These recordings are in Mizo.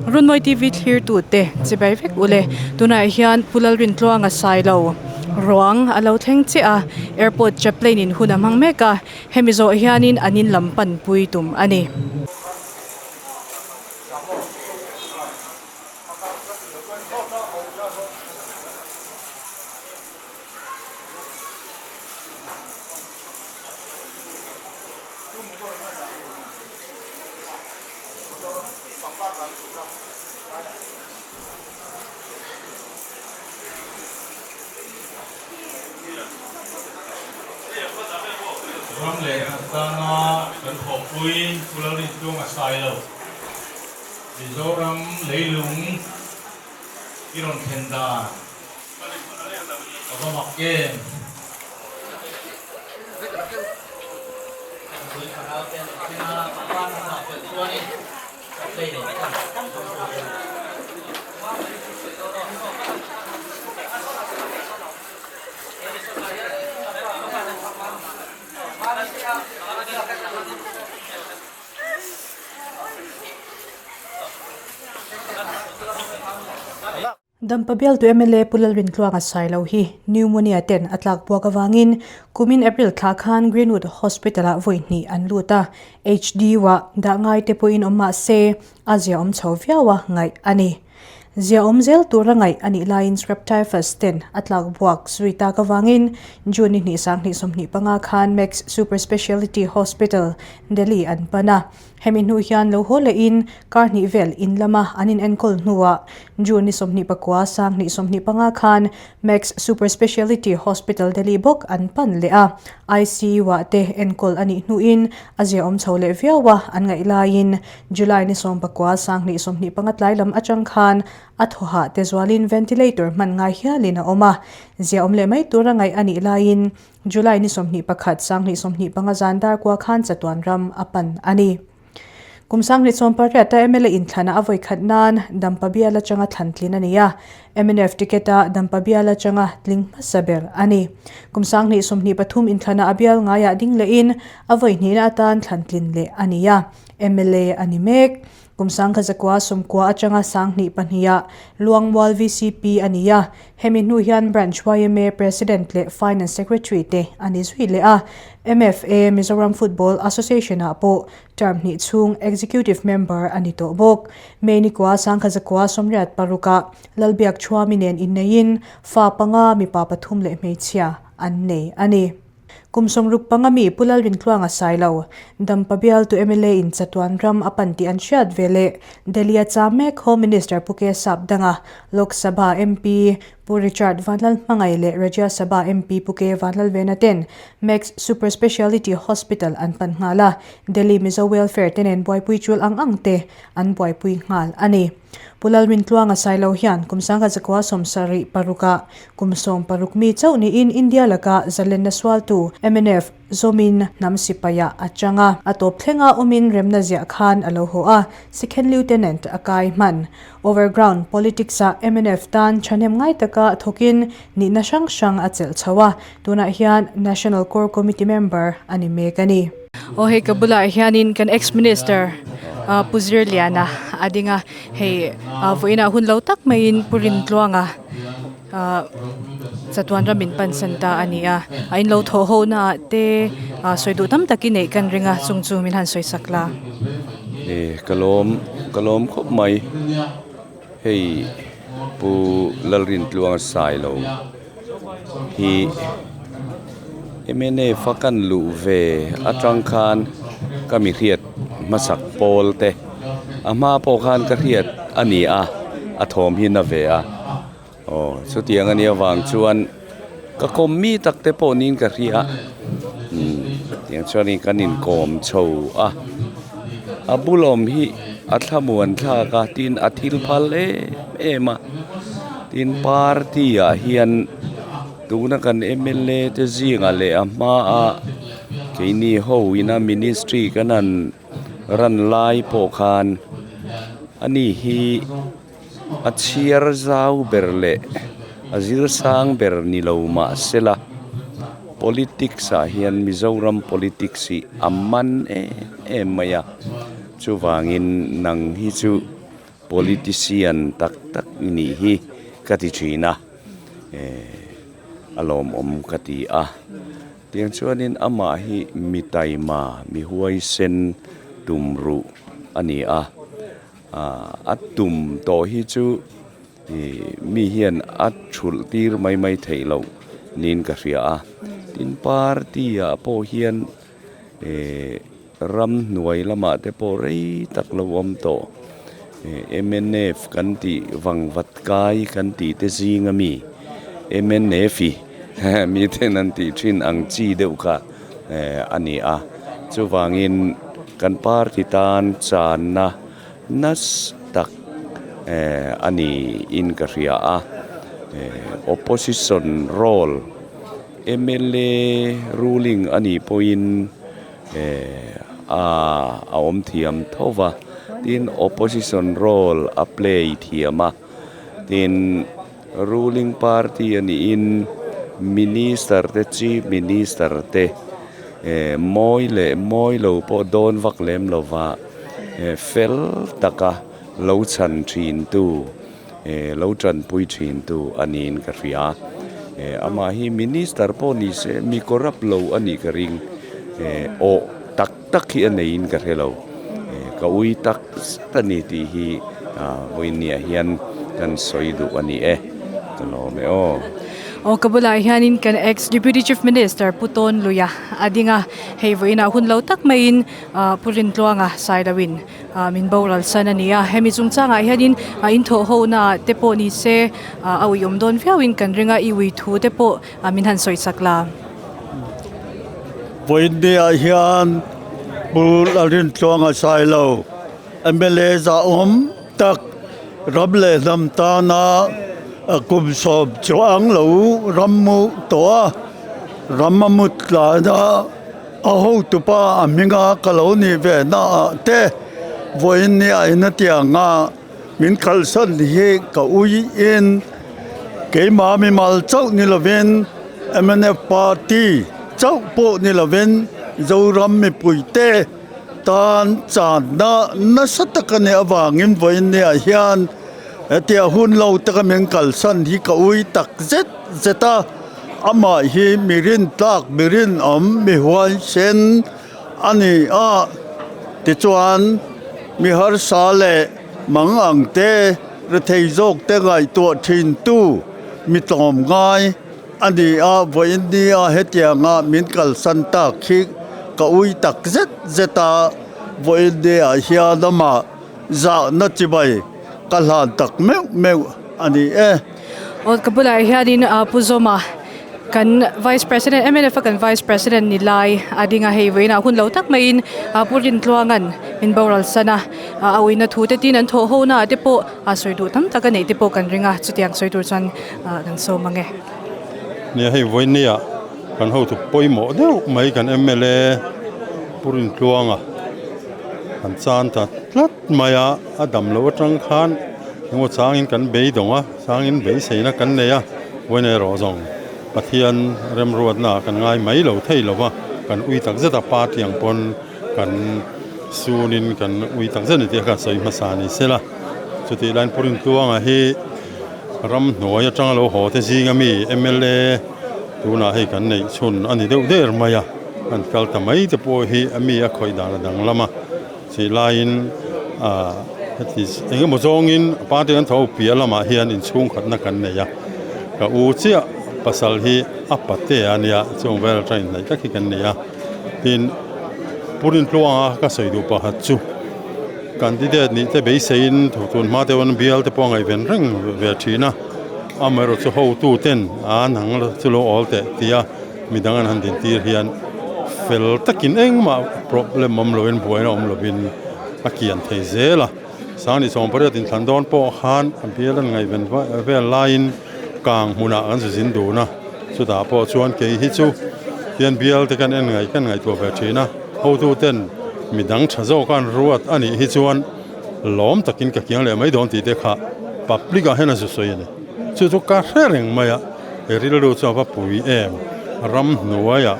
Runmawi TV thlirtute chibai vek ule. Tunah hian Pu Lalrintluanga Sailo ruang a lo thleng chiah a, airport chaplain in hun a hmang mek a, hemi zawh hianin an in lam panpui tum a ni. Ram leh hnam tana kan thawhpui Pu Lalrintluanga Sailo, Mizoram leilung i rawn thlen dan a va mak em? Dampa bialtu mla Pu Lalrintluanga Sailo hi pneumonia ten a tlak buak avangin kumin April thla khan Greenwood Hospital-ah vawi hnih an lut a, HDU-ah dah ngai te pawhin awm mah se a ziaawm chho viau a ngaih a ni. Ziaawm zel tura ngaih a nih laiin Scrub Typhus ten a tlak buak zui tak avangin June ni hnih 2025 khan Max Super Speciality Hospital, Delhi an pan a. Hemi hnu hian lo haw lehin kar hnih vel in lama an inenkawl hnuah June ni 29 2025 khan Max Super Speciality Hospital Delhi bawk an pan leh a, ICU-ah te enkawl a nih hnuin a ziaawm chho leh viau a, an ngaih laiin July ni 19 2025 tlai lam atang khan a thawhah te zualin ventilator hman ngai hialin a awm a, ziaawm leh mai tura ngaih a nih laiin July ni 21 2025 zan dar kua khan chatuan ram a pan a ni. Kum 2018 a mla inthlana a vawi khat nan Dampa bial atanga thlan tlin a ni a, mnf ticket a Dampa bial atanga tling hmasa ber a ni. Kum 2023 inthlana a bial ngaiah ding lehin a vawi hnihna atan thlan tlin leh a ni a, mla a ni mek. Kum 1990 atanga 2002 ah Luangmual VCP a ni a, hemi hnu hian Branch yma President leh Finance Secretary te a ni zui leh a, MFA, Mizoram Football Association ah pawh term hnih chhung Executive Member a ni tawh bawk. May ni kua 1986 ah Lalbiak Chhuami nen inneiin fa panga mipa pathum leh hmeichhia an nei a ni. Kum 65 mi Pu Lalrintluanga Sailo, Dampa bialtu mla in chatuan ram a pan tih an hriat ve leh Delhi-a cham mek Home Minister Pu K Sapdanga, Lok Sabha MP Pu Richard Vanlalhmangai leh Rajya Sabha MP Pu K Vanlalvena ten Max Super Speciality Hospital an pan nghal a, Delhi Mizo Welfare te nen buaipui chul ang ang te an buaipui nghal a ni. Pu Lalrintluanga Sailo hian kum 1976 ah kum 16 mi chauh niin India laka zalenna sualtu mnf zawmin hnam sipaiah a chang a. A tawp thlenga awmin remna ziah khan a lo haw a, Second Lieutenant a kai hman. Overground politics-ah mnf tan thahnem ngai taka thawkin nihna hrang hrang a chelh chho a, tunah hian National Core Committee member a ni mek a ni. Aw hei ka bulah hianin kan ex-minister Pu Zirliana a ding a, hei vawiinah hun lo tak maiin Pu Rintluanga chatuan ram in pansan ta a ni a, a in lo thawh ho naah te sawi duh tam takin neih kan ring a, chung chu min han sawi sak la. E ka lawm ka lawm khawp mai hei Pu Lalrintluanga Sailo hi mnf a kan luh ve atang khan ka mi hriat hmasak pawl te a hma pawh khan ka hriat a ni a a thawm hi na ve a aw chutiang a nih avang chuan ka kawm mi tak te pawh niin ka hria umm tiang chuanin kan inkawm chho a a bulawm hi a thlamuan thlak a tin a thil phal em em a tin party ah hian tuna kan mla te zingah leh a hmaa keini ho ina ministry kan han ran lai pawh khan ani hi. A chhiar zau ber leh a zir sang ber ni lo mah sela politics ah hian Mizoram politics hi a man em em mai a, chuvangin nang hi chu. Politician tak tak i nih hi ka ti thin a, eh a lawmawm ka ti a. Tiang chuanin amah hi mi taima, mi huaisen tum ruh a ni a, a tum tawh hi chu ih mi hian a thulh tir mai mai theih loh niin ka hria a. Tin, party ah pawh hian eh Ramhnuai lamah te pawh rei tak lo awm tawh. Mnf kan tih vangvat kai kan tih te zing ami mnf i mi ten an tih thin ang chi deuh kha a ni a. Chuvangin kan party tan channa nasa tak a ni in ka hria a. Opposition role mla ruling a nih pawhin. Eh a a awm thiam tho va tin opposition role a play thiam a tin ruling party a niin minister te chief minister te eh mawi leh mawi lo pawh dawn vak lem lo va eh fel taka lo chhan thin tu eh lo tanpui thin tu a niin ka hria eh amah hi minister pawh ni se mi corrupt lo a nih ka ring eh awh tak tak hi a neiin ka hre lo eh ka ui tak zet a ni tih hi ah vawinia hian kan sawi duh a ni e ka lawm e aw. Aw ka bulah hianin kan ex deputy chief minister Pu Tawn Luia a ding a hei vawiinah hun lo tak maiin ah Pu Rintluanga Sailoin Min boral san a ni a, hemi chungchangah hianin in thawh ho naah te pawh ni se a uiawm dawn viauin kan ring a, i ui thu te pawh min han sawi chak la. Vawiinniah hian Pu Lalrintluanga Sailo, mla zahawm tak, ram leh hnam tana kum 10 chuang lo ram mu tawh a, ram a mut tlana A hotupa a hminga ka lo nih ve na ah te vawiin ni a in a tianga min kalsan hi ka ui in keimah mimal chauh ni lovin mnf party chauh pawh ni lovin Zoram mipui te tan channa nasa tak a nih avangin vawiin ni ah hian hetia hun lo taka min kalsan hi ka ui tak zet zet a. Amah hi mi rintlak, mi rinawm, mi huaisen a ni a. Tichuan, mi harsa leh mang ang te, rethei zawk te ngaihtuah thintu mi tlawm ngai a ni a. Vawiin nia hetianga min kalsan tak hi ka ui tak zet zet a. Vawiin niah hian amah zahna chibai ka hlan tak meuh meuh a ni e. Aw ka bulah hianin Pu Zawma kan Vice President mnf a kan Vice President ni lai a ding a, hei vawiinah hun lo tak maiin Pu Rintluanga'n min boral san a, a uina thu te tin an thawh ho naah te pawh sawi duh tam tak a neih te pawh kan ring a, chutiang sawi tur chuan kan sawm ang e. Nia hei vawinia kan hotu pawimawh deuh mai kan mla Pu Rintluanga kan chan ta tlat mai a, a dam loh atang khan Engemaw changin kan beidawng a, changin beiseina kan nei a, vawiin erawh zawng Pathian remruatna kan ngai mai lo thei lo va, kan ui tak zet a, party ang pawn kan sunin kan ui tak zet a ni tih kha sawi hmasa ni se la. Chutih laiin Pu Rintluanga hi ramhnuai atanga lo haw te zinga mi mla tunah hei kan neih chhun a ni deuh der mai a, an kal ta mai te pawh hi a mi a khawih dan a danglam a. Chih laiin ah heti eng emaw zawngin party kan tho piah lamah hian inchhungkhatna kan nei a, ka u chiah pasal hi a pate a nia chung vel atang inhnaih tak hi kan nei a, tin Pu Rintluanga ka sawi duh pakhat chu candidate nih te beiseiin tun hma te pawn bial te pawh a ngaihven reng ve thin a, amaherawh chu hotu ten an hang chu lo awl teh tia. Midang an han din tir hian fel takin engmah problem awm loin buaina awm lovin a kian thei zel a. Sangni 18 inthlan dawn pawh khan a bial an ngaihven vel laiin kang hmunah kan zu zin dun a, chutah pawh chuan kei hi chu hian bial te kan en ngaih kan ngaihtuah ve thin a, hotu ten midang tha zawk an ruat a nih hi chuan lawm takin ka kiang leh mai dawn tih te kha public ah hian a zu sawi a ni. Chu chu ka hre reng mai a. He rilru chu a va pui em? Ramhnuaiah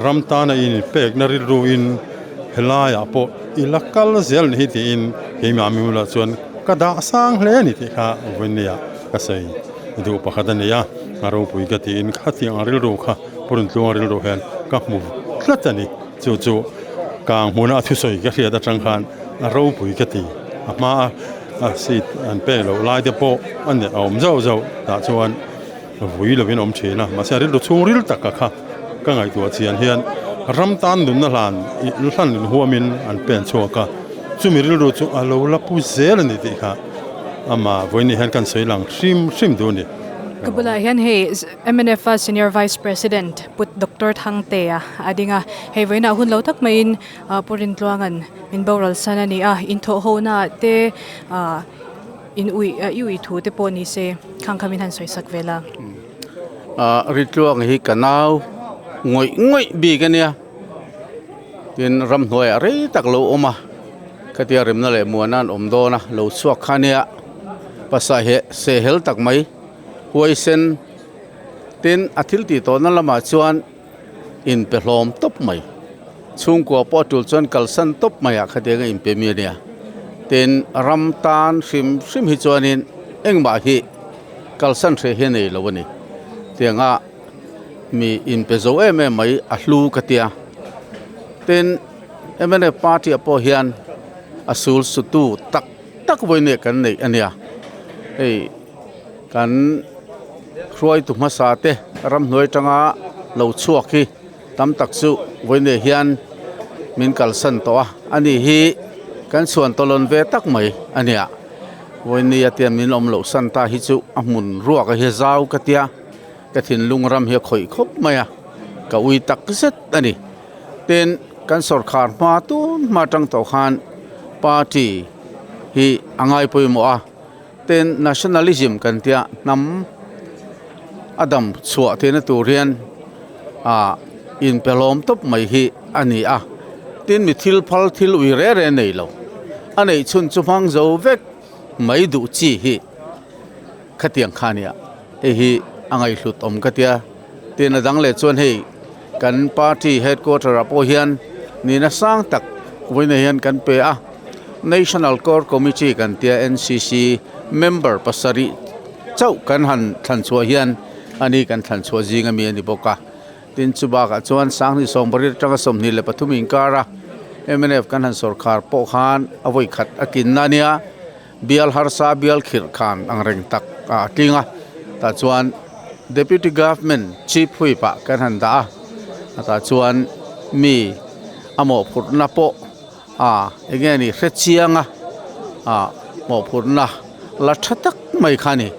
ram tana i inpekna rilruin helaiah pawh i la kal zel ni hi tiin keimah mi bulah chuan Ka dah sang hle a ni tih kha vawinia ka sawi duh pakhat a ni a, a ropui ka tiin khatiang ang rilru kha Pu Rintluanga rilru hian ka hmu tlat a ni. Chu chu kang hmuna a thusawi ka hriat atang khan a ropui ka ti. A hma a seat an pek loh lai te pawh a ni a awm zauh zauh tah chuan vui lovin a awm thin a, mahse a rilru chhungril taka kha ka ngaihtuah chian hian ram tan nunna hlan hlan inhuamin an pen chhuak a, chumi rilru chu a lo la pu zel a ni tih kha amah vawiin hian kan sawi lang hrim hrim duh a ni. Ka bulah hian hei mnf a Senior Vice President Pu Doctor Thangtea a ding a, hei vawiinah hun lo tak maiin Pu Rintluanga'n min boral san a ni a, inthawh hona te ah In ui i ui thu te pawh ni se khang kha min han sawi sak vel a. Ritluang hi ka nau ngawih ngawih bik a nia. Tin ramhnuaiah rei tak lo awm a, khatia remna leh muana an awm dawn a, lo chhuak kha nia. Pasa he se hel tak mai huaisen tin a thil tih tawhna lamah chuan inpe hlawm tawp mai. Chhungkua pawh a tul chuan kalsan tawp mai ah khatiang a inpe mi a nia. Tin, ram tan hrim hrim hi chuanin engmah hi kalsan hreh hi a nei lo a ni. Tianga mi inpe zo em em mai a hlu ka tia. Tin, mnf party ah pawh hian a sul sutu tak tak vawiin kan neih a nia. Hei. Kan hruaitu hmasa te ramhnuai atanga lo chhuak hi tam tak chu vawiin hian min kalsan tawh a, ani hi kan chhuan tawlawn ve tak mai a nia. Vawiin a tian min awm loh san ta hi chu a hmun ruak a hi zau ka tia, ka thinlung ram hi a khawih khawp mai a, ka ui tak zet a ni. Tin, kan sawrkhar hma tun hma atang tawh khan party hi a ngai pawimawh a. Tin, nationalism kan tia hnam a dam chhuah theihna tur hian ah inpe hlawm tawp mai hi a ni a. Tin, mi thil phal thil ui re re nei lo, a neih chhun chu hmang zo vek mai duh chi hi khatiang kha a nia. Hei hi a ngaihhlut awm ka tia. Tin, a dang leh chuan hei kan party headquarter ah pawh hian nihna sang tak vawiinah hian kan pe a. National Core Committee kan tia NCC member pasarih chauh kan han thlan chhuah hian ani kan thlan chhuah zing ami a ni bawk a. Tin chu bakah chuan Sanghnih sawmpariat atanga 23 inkar a mnf kan han sawrkhar pawh khan a vawi khat a kinna a nia. Bial harsa bial khirh khan ang reng tak a tling a, tah chuan Deputy Government Chief Whip ah kan han dah a, tah chuan mi a mawhphurhna pawh a eng nge ni hre chiang a, a mawhphurhna la tha tak mai kha a ni.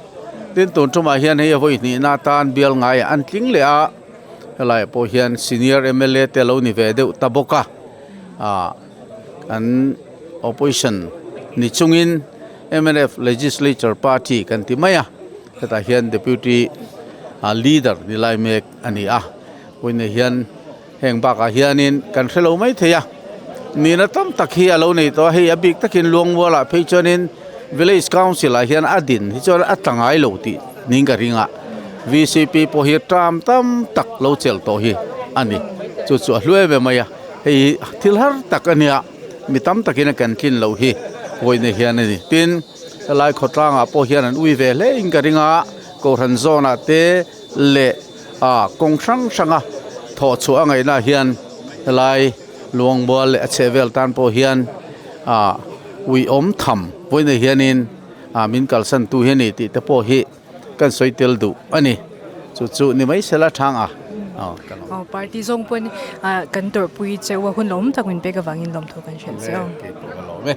Tin tun tumah hian hei a vawi hnihna atan bial ngaiah an tling leh a, helaiah pawh hian senior mla te a lo ni ve deuh ta bawk a, ah an opposition ni chungin mnf legislature party kan ti mai a, hetah hian deputy leader ni lai mek a ni a, vawiinah hian. Heng bakah hianin kan hre lo mai thei a, nihna tam tak hi a lo nei tawh a, hei a bik takin Luangmualah phei chuanin Village Council ah hian a din hi chuan a tla ngai lo tih niin ka ring a, VCP pawh hi term tam tak lo chelh tawh hi a ni, chu chu a hlu em em mai a, hei hi thil har tak a nia, mi tam takin a kan tlin loh hi vawiin hian a ni. Tin, helai khawtlangah pawh hian an ui ve hle in ka ring a, Kohhran zawnah te leh a kawng hrang hranga thawh chhuah a ngaihna hian helai Luangmual leh a chhehvel tan pawh hian ah uiawm tham vawiinah hianin ah min kalsan tu hi a ni tih te pawh hi kan sawi tel duh a ni. Chu chu ni mai sela thang a. Aw party zawng pawn ah kan tawrhpui cheu a hun lawm tak min pek avangin lawmthu kan hrilh cheu. Kei pawh ka lawm e.